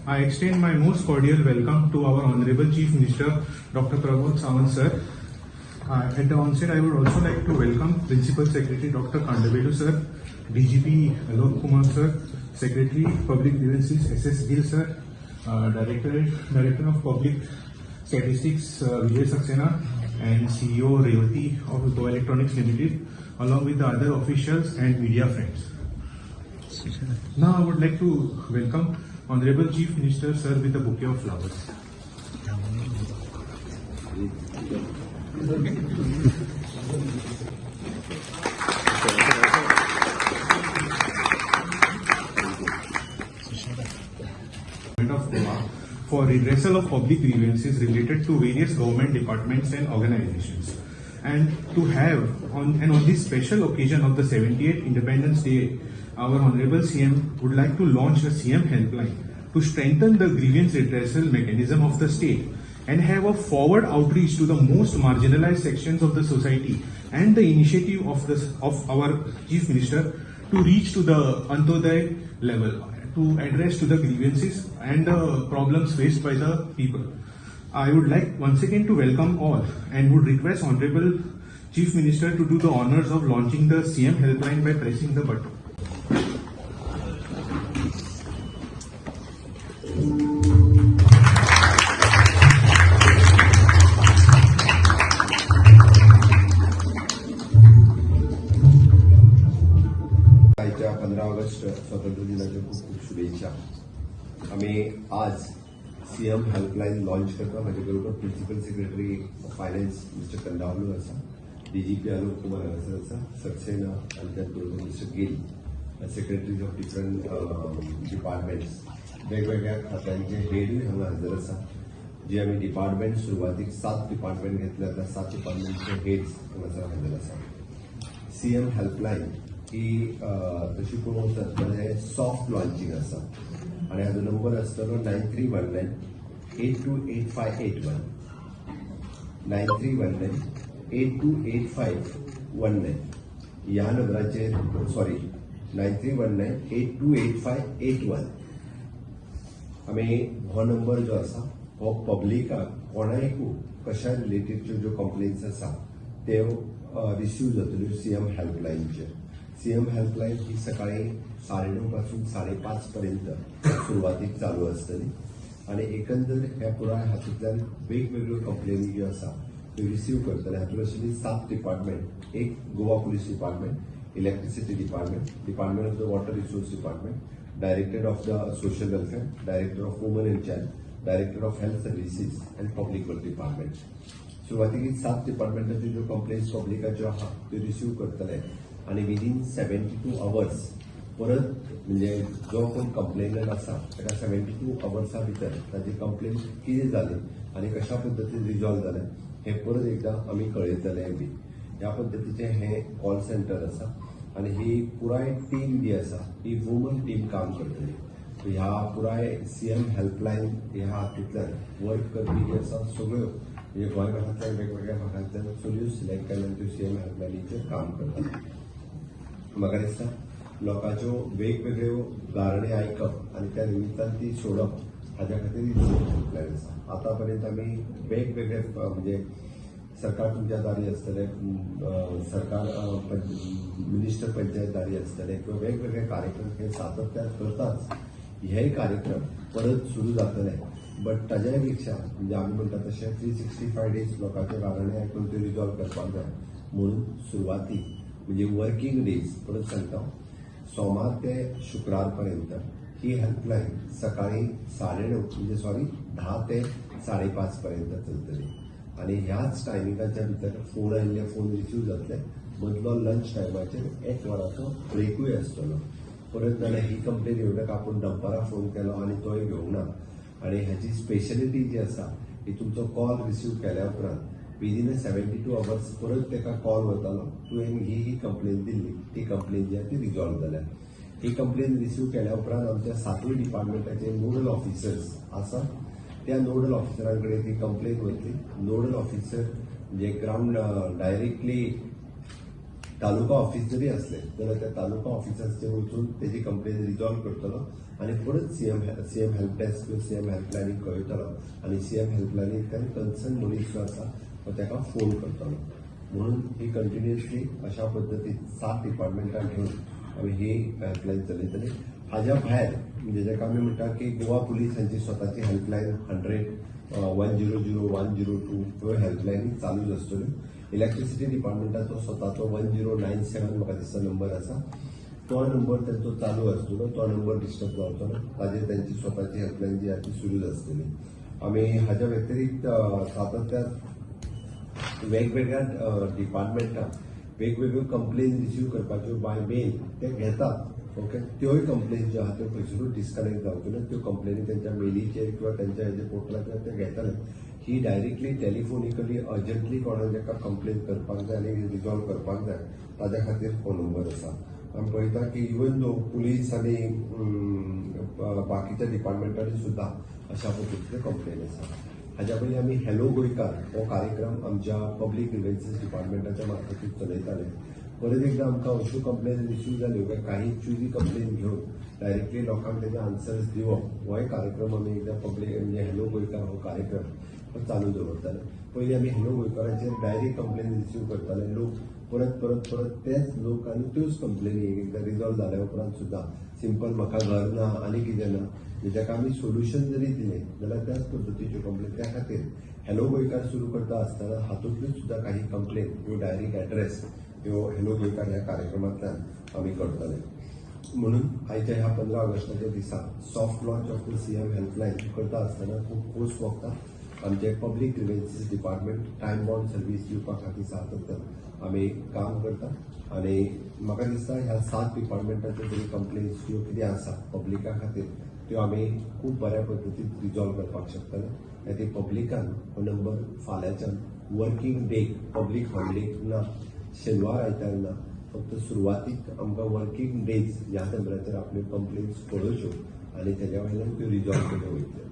I extend my most cordial welcome to our Honorable Chief Minister, Dr. Pramod Sawant sir. At the onset, I would also like to welcome Principal Secretary Dr. Kandavelu sir, DGP Alok Kumar sir, Secretary Public Grievances SS Gill sir, Director of Public Statistics Vijay Saxena, and CEO Revati of Goa Electronics Limited, along with the other officials and media friends. Now I would like to welcome Honorable Chief Minister sir with a bouquet of flowers. Of Goa for redressal of public grievances related to various government departments and organizations, and to have on this special occasion of the 78th Independence Day, our Honorable CM would like to launch a CM helpline to strengthen the grievance redressal mechanism of the state and have a forward outreach to the most marginalized sections of the society, and the initiative of our Chief Minister to reach to the Antyodaya level, to address to the grievances and the problems faced by the people. I would like once again to welcome all and would request Honorable Chief Minister to do the honors of launching the CM helpline by pressing the button. आयच्या 15 August स्वातंत्र्य दिनाच्यो खूब खूब शुभेच्छा. आमी आज CM helpline launch करता. म्हाजे बरोबर principal secretary of finance mister Kandavlu आसा, डीजीपी आलोक कुमार हांगासर आसा, सक्सेना आनी त्याच बरोबर mister Gill, secretaries of different departments, वेगवेगळ्या खात्यांचे हेडूय हांगा हजर आसा. जे आमी डिपार्टमेंट सुरवातीक 7 डिपार्टमेंट घेतले, त्या 7 डिपार्टमेंटचे हेड्स हांगासर हजर आसा. सीएम हेल्पलायन ही तशी पळोवंक वचत जाल्यार सॉफ्ट लॉन्चिंग आसा आनी हाजो नंबर आसतलो 9319 828581, 9319 828519 ह्या नंबराचेर, सॉरी 9319 828581. आमी हो नंबर जो आसा हो पब्लिकाक कोणायकू कशा रिलेटेडच्यो ज्यो कंप्लेन्स आसा त्यो रिसीव जातल्यो सीएम हेल्पलायनचेर. सीएम हेल्पलायन ही सकाळी 9:30 पासून 5:30 पर्यंत सुरवातीक चालू आसतली आनी एकंदर ह्या पुराय हातूंतल्यान वेगवेगळ्यो कंप्लेनी ज्यो आसा त्यो रिसीव करतले. हातूंत आशिल्ली 7 डिपार्टमेंट, एक Goa police department, electricity department, department of the water resource department, director of the social welfare, director of woman and child, director of health services and public work department. सुरवातीक 7 डिपार्टमेंटाच्यो ज्यो complains पब्लिकाच्यो आहा त्यो receive करतले आनी within 72 hours परत म्हणजे जो कोण कंप्लेनंट आसा ताका 72 अवर्सा भितर ताजी कंप्लेन कितें जाली आनी कशा पद्दतीन रिजॉल्व जालें हें परत एकदां आमी कळयतले बी. ह्या पद्दतीचें हें कॉल सेंटर आसा आनी ही पुराय टीम जी आसा ही वुमन टीम काम करतली. ह्या पुराय सीएम हेल्पलायन ह्या हातूंतल्यान वर्क करपी जी आसा सगळ्यो म्हणजे गोंयभरांतल्यान वेगवेगळ्या भागांतल्यान चलयो सिलेक्ट केल्यान त्यो सीएम हेल्पलायनीचेर काम करतात. म्हाका दिसता लोकांच्यो वेगवेगळ्यो गारणी आयकप आनी त्या निमित्तान ती सोडप हाज्या खातीर ही सीएम हेल्पलायन आसा. आतां पर्यंत आमी वेगवेगळे म्हणजे सरकार तुमच्या दारी आसतले, सरकार मिनिस्टर पंचायत दारी आसतले किंवा वेगवेगळे कार्यक्रम हे सातत्यान करताच. हेय कार्यक्रम परत सुरू जातले, बट ताज्याय पेक्षा म्हणजे आमी म्हणटा तशें 365 डेज लोकांच्यो गाराणे आयकून त्यो रिजॉल्व करपाक जाय म्हणून सुरवातीक म्हणजे वर्किंग डेज परत सांगता, सोमार ते शुक्रार पर्यंत ही हेल्पलायन सकाळी 9:30 म्हणजे सॉरी 10 ते 5:30 पर्यंत चलतली आनी ह्याच टायमिंगाच्या भितर फोन आयिल्ले फोन रिसीव जातले. मदलो लंच टायमाचेर 1 वराचो ब्रेकूय आसतलो. परत जाल्यार ही कंप्लेन येवं नाका आपूण दनपारां फोन केलो आनी तोय घेवंक ना. आनी हाची स्पेशलिटी जी आसा ही तुमचो कॉल रिसीव केल्या उपरांत विदीन 72 अवर्स परत ताका कॉल वतालो, तुवें ही ही कंप्लेन दिल्ली, ती कंप्लेन जी आसा ती रिजॉल्व जाल्या. ही कंप्लेन रिसीव केल्या उपरांत आमच्या 7 डिपार्टमेंटाचे नोडल ऑफिसर्स आसा, त्या नोडल ऑफिसरां कडेन ती कंप्लेन वतली. नोडल ऑफिसर म्हणजे ग्रावंड डायरेक्टली तालुका ऑफिस जरी असले जाल्यार त्या तालुका ऑफिसाचेर वचून तेजी कंप्लेन रिजॉल्व करतलो आनी परत सीएम हेल्प डेस्क किंवा सीएम हेल्पलायनीक कळयतलो आनी सीएम हेल्पलायनींतल्यान कन्सर्न मनीस जो आसा तो ताका फोन करतलो. म्हणून ही कंटिन्युअसली अशा पद्दतीन 7 डिपार्टमेंटां घेवन आमी ही हेल्पलायन चलयतले. हाज्या भायर म्हणजे जाका आमी म्हणटा की गोवा पुलीस हांची स्वताची हेल्पलायन 100 100 102 ह्यो हेल्पलायनी चालूच आसतल्यो. इलेक्ट्रिसिटी डिपार्टमेंटाचो स्वताचो 1097 म्हाका दिसता नंबर आसा, तो नंबर तांचो चालू आसतलो, तो नंबर डिस्टर्ब जावचो ना, ताजेर तांची स्वताची हेल्पलायन जी आसा ती सुरूच आसतली. आमी हाज्या व्यतिरिक्त सातत्यान वेगवेगळ्या डिपार्टमेंटां वेगवेगळ्यो कंप्लेन रिसीव करपाच्यो बाय मेल ते घेतात. ओके, त्योय कंप्लेन ज्यो आहा त्यो खंयसरूच डिस्कनेक्ट जावच्यो ना, त्यो कंप्लेनी त्यांच्या मेलीचेर किंवा त्यांच्या हेजे पोर्टलाचेर ते घेतले. ही डायरेक्टली टेलिफोनिकली अर्जंटली कोणाक जाका कंप्लेन करपाक जाय आनी रिजॉल्व करपाक जाय ताज्या खातीर हो नंबर आसा. आमी पळयता की इवन दो पुलीस आनी बाकीच्या डिपार्टमेंटांनी सुद्दां अशा पद्दतीच्यो कंप्लेन आसा. हाज्या पयलीं आमी हॅलो गोंयकार हो कार्यक्रम आमच्या पब्लीक ग्रिव्हन्सीस डिपार्टमेंटाच्या मार्फतीन चलयताले. परत एकदां आमकां अश्यो कंप्लेन रिसीव जाल्यो काय काही चुजी कंप्लेन घेवन डायरेक्टली लोकांक तेजे आन्सर्स दिवप होय कार्यक्रम आमी एकदां पब्लीक म्हणजे हॅलो गोंयकार हो कार्यक्रम हो चालू दवरताले. पयलीं आमी हॅलो गोंयकाराचेर डायरेक्ट कंप्लेन रिसीव करताले. लोक परत परत परत तेच लोक आनी त्योच कंप्लेनी एक एकदां रिजॉल्व जाल्या उपरांत सुद्दां सिंपल म्हाका घर ना आनी कितें ना, म्हणजे ताका आमी सोल्युशन जरी दिलें जाल्यार त्याच पद्दतीच्यो कंप्लेन. त्या खातीर हॅलो गोंयकार सुरू करता आसतना हातूंतल्यो सुद्दां काही कंप्लेन ह्यो डायरेक्ट एड्रेस ह्यो हॅलो गोंयकार ह्या कार्यक्रमांतल्यान आमी करतले. म्हणून आयच्या ह्या 15 ऑगस्टाच्या दिसा soft launch of the CM helpline करता आसतना खूब खोस भोगता. आमचे public grievances department time bound service दिवपा खातीर सातत्यान आमी काम करता आनी म्हाका दिसता ह्या 7 डिपार्टमेंटाच्यो जरी कंप्लेन्स ज्यो कितें आसा पब्लिका खातीर त्यो आमी खूब बऱ्या पद्दतीन रिजॉल्व करपाक शकतले. खातीर पब्लिकान हो नंबर फाल्यांच्यान वर्किंग डे, पब्लीक हॉलिडे ना, शेनवार आयतार ना, फक्त सुरवातीक आमकां वर्किंग डेज ह्या नंबराचेर आपल्यो कंप्लेन्स कळोवच्यो आनी तेज्या वयल्यान त्यो रिजॉल्व केल्यो वयतल्यो.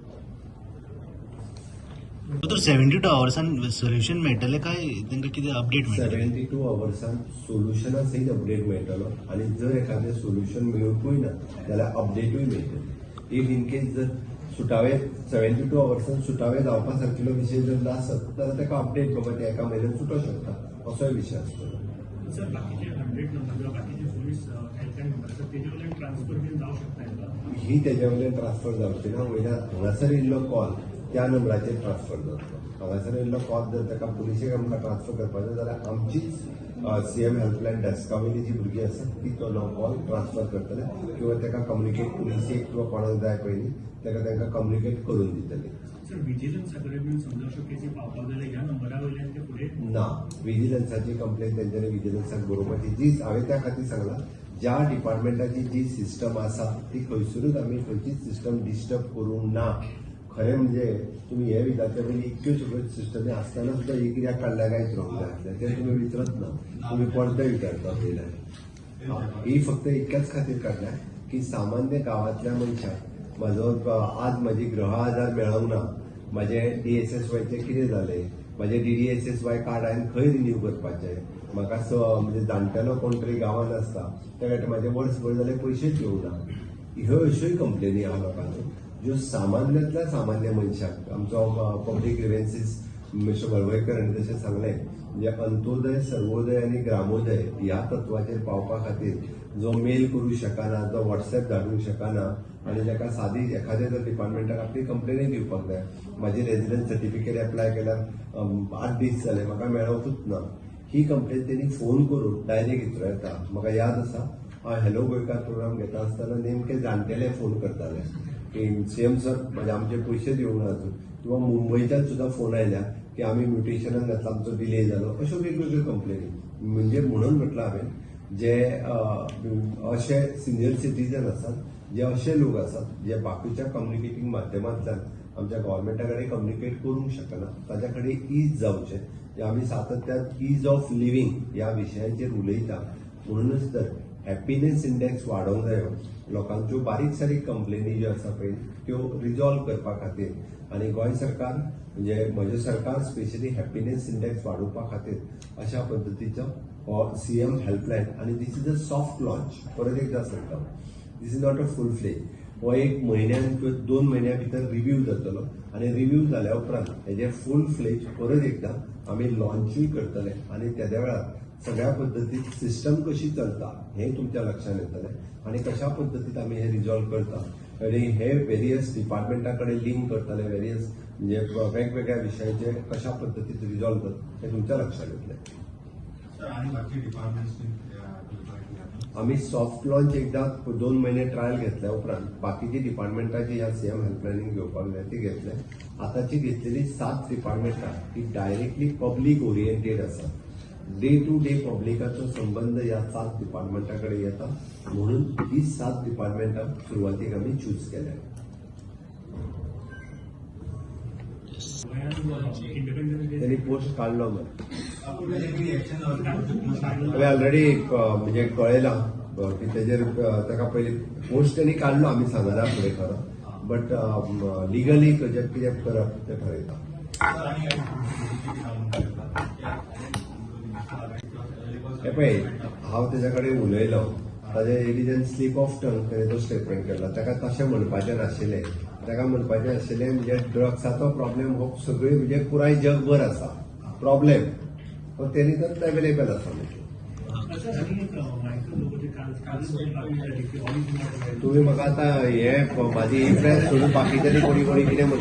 तर 72 आवर्सान सोल्युशन मेळटलें काय तांकां कितें अपडेट मेळटलें? 72 आवर्सान सोल्युशना सयत अपडेट मेळटलो आनी जर एखादें सोल्युशन मेळपूय ना जाल्यार अपडेटूय मेळटली. If in case जर सुटावे 72 आवर्सान सुटावे जावपा सारकिलो विशय जर नासत जाल्यार ताका अपडेट बाबा ते एका म्हयन्यान सुटोवंक शकता असोय विशय आसतलो. सर, बाकीचे 100 नंबर किंवा बाकीचे पुलीस हेल्पलायन नंबर आसा तेजे वयल्यान ट्रान्सफर बीन जावंक शकता हेका? ही तेज्या वयल्यान ट्रान्सफर जावची ना, वयल्यान हांगासर येयल्लो कॉल त्या नंबराचेर ट्रान्सफर जातलो. हांगासर येयल्लो कॉल जर ताका पुलिशेक आमकां ट्रान्सफर करपाचो जाल्यार आमचीच सीएम हेल्पलायन डेस्का वयली जी भुरगीं आसा ती तो कॉल ट्रान्सफर करतले किंवा ताका कम्युनिकेट पुलिशेक किंवा कोणाक जाय पयलीं ताका तांकां कम्युनिकेट करून दितले. सर, विजिलन्सा कडेन बीन समजा अश्यो केसी पावपाक जाल्यार ह्या नंबरा वयल्यान ते फुडें ना, विजिलन्साची कंप्लेन तेंच्यांनी विजिलन्साक बरोवपाची जी हांवें त्या खातीर सांगलां, ज्या डिपार्टमेंटाची जी सिस्टम आसा ती खंयसरूच आमी खंयचीच सिस्टम डिस्टर्ब करूंक ना. खरें म्हणजे तुमी हे विचारच्या पयलीं इतक्यो सगळ्यो सिस्टमी आसतना सुद्दां ही कित्याक काडल्या काय विचारूंक जाय आसलें तें तुमी विचारत ना, तुमी परते विचारता पयल्यान. ही फक्त इतक्याच खातीर काडल्या की सामान्य गांवांतल्या मनशाक म्हाजो आज म्हजी गृह आधार मेळोंक ना, म्हाजें DSSYचें कितें जालें, म्हाजें DDSSY card हांवें खंय रिन्यू करपाचें, म्हाका म्हणजे जाणटेलो कोण तरी गांवांत आसता त्या खातीर म्हाजें वर्सभर जालें पयशेच येवंक ना. ह्यो अश्योय कंप्लेनी आहा लोकांच्यो ज्यो सामान्यांतल्या सामान्य मनशाक. आमचो पब्लीक ग्रिव्हन्सीस मिस्टर वळवयकर हांणी तशें सांगलें, म्हणजे अंत्योदय, सर्वोदय आनी ग्रामोदय ह्या तत्वाचेर पावपा खातीर जो मेल करूं शकना, जो वॉट्सएप धाडूंक शकना आनी जाका सादी एखाद्या जर डिपार्टमेंटाक आपली कंप्लेनूय दिवपाक जाय, म्हाजी रेजिडन्स सर्टिफिकेट एप्लाय केल्यार 8 दीस जाले म्हाका मेळोंकूच ना, ही कंप्लेन तेणी फोन करून डायरेक्ट विचारूं येता. म्हाका याद आसा हांव हॅलो गोंयकार प्रोग्राम घेता आसतना नेमके जाणटेले फोन करताले की सीएम सर म्हणजे आमचे पयशेच येवंक ना अजून, किंवा मुंबयच्यान सुद्दां फोन आयल्या की आमी म्युटेशनान घातला आमचो डिले जालो, अश्यो वेगवेगळ्यो कंप्लेनी. म्हणजे म्हणून म्हटलां हांवें जे अशे सिनियर सिटीजन आसात, जे अशे लोक आसात जे बाकीच्या कम्युनिकेटींग माध्यमांतल्यान आमच्या गव्हर्मेंटा कडेन कम्युनिकेट करूंक शकना, ताच्या कडेन is जावचें. जे आमी सातत्यान is of living ह्या विशयाचेर उलयता, म्हणूनच तर हॅपिनेस इंडेक्स वाडोवंक जायो, लोकांच्यो बारीक सारीक कंप्लेनी ज्यो आसा पळय त्यो रिजॉल्व करपा खातीर आनी गोंय सरकार म्हणजे म्हजें सरकार स्पेशली हॅपिनेस इंडेक्स वाडोवपा खातीर अशा पद्दतीचो हो सीएम हेल्पलायन आनी this is a soft launch. परत एकदां सांगता, this is not a full fledge. हो एक म्हयन्यान किंवा 2 म्हयन्या भितर रिव्यू जातलो आनी रिव्यू जाल्या उपरांत हेजे फूल फ्लेज परत एकदां आमी लॉन्चूय करतले आनी तेद्या वेळार सगळ्या पद्दतीन सिस्टम कशी चलता हें तुमच्या लक्षात येतलें आनी कशा पद्दतीन आमी हें रिजॉल्व करता आनी हे वेरियस डिपार्टमेंटा कडेन लिंक करतले, वेरियस म्हणजे वेगवेगळ्या विशयाचे कशा पद्दतीन रिजॉल्व करता हें तुमच्या लक्षात येतलें. आणि बाकी डिपार्टमेंट्सनी? आमी सॉफ्ट लॉन्च एकदां 2 म्हयने ट्रायल घेतल्या उपरांत बाकीची डिपार्टमेंटां जी ह्या सीएम हेल्पलायनीक घेवपाक जाय ती घेतले. आतांची घेतलेली 7 डिपार्टमेंटां ही डायरेक्टली पब्लीक ओरिएंटेड आसा. डे टू डे पब्लिकाचो संबंद ह्या 7 डिपार्टमेंटा कडेन येता म्हणून ही 7 डिपार्टमेंटां सुरवातीक आमी चूज केल्या. गोंयांत इंडिपेंडन्स डे त्यांनी पोस्ट काडलो मरे. हांवें ऑलरेडी म्हणजे कळयलां की तेजेर ताका पयलीं पोस्ट त्यांनी काडलो, आमी सांगना फुडें खरो, बट लिगली कशें कितें करप तें ठरयता. हे पळय, हांव तेज्या कडेन उलयलो, ताजे it is an slip of tongue. तेणे तो स्टेटमेंट केलो. ताका तशें म्हणपाचें नाशिल्लें. ताका म्हणपाचें आशिल्लें म्हणजे ड्रग्साचो प्रॉब्लेम हो सगळी म्हणजे पुराय जगभर आसा प्रॉब्लेम, पण तेणी तर अवेलेबल आसा म्हणजे. अच्छा, आनी एक मायकल लोबोचे काल कालच बातमी जाली की ऑल is not तुम्ही म्हाका आतां हे म्हाजी ही प्रेस सोडून बाकीच्यांनी कोणी कोणी कितें म्हणटा.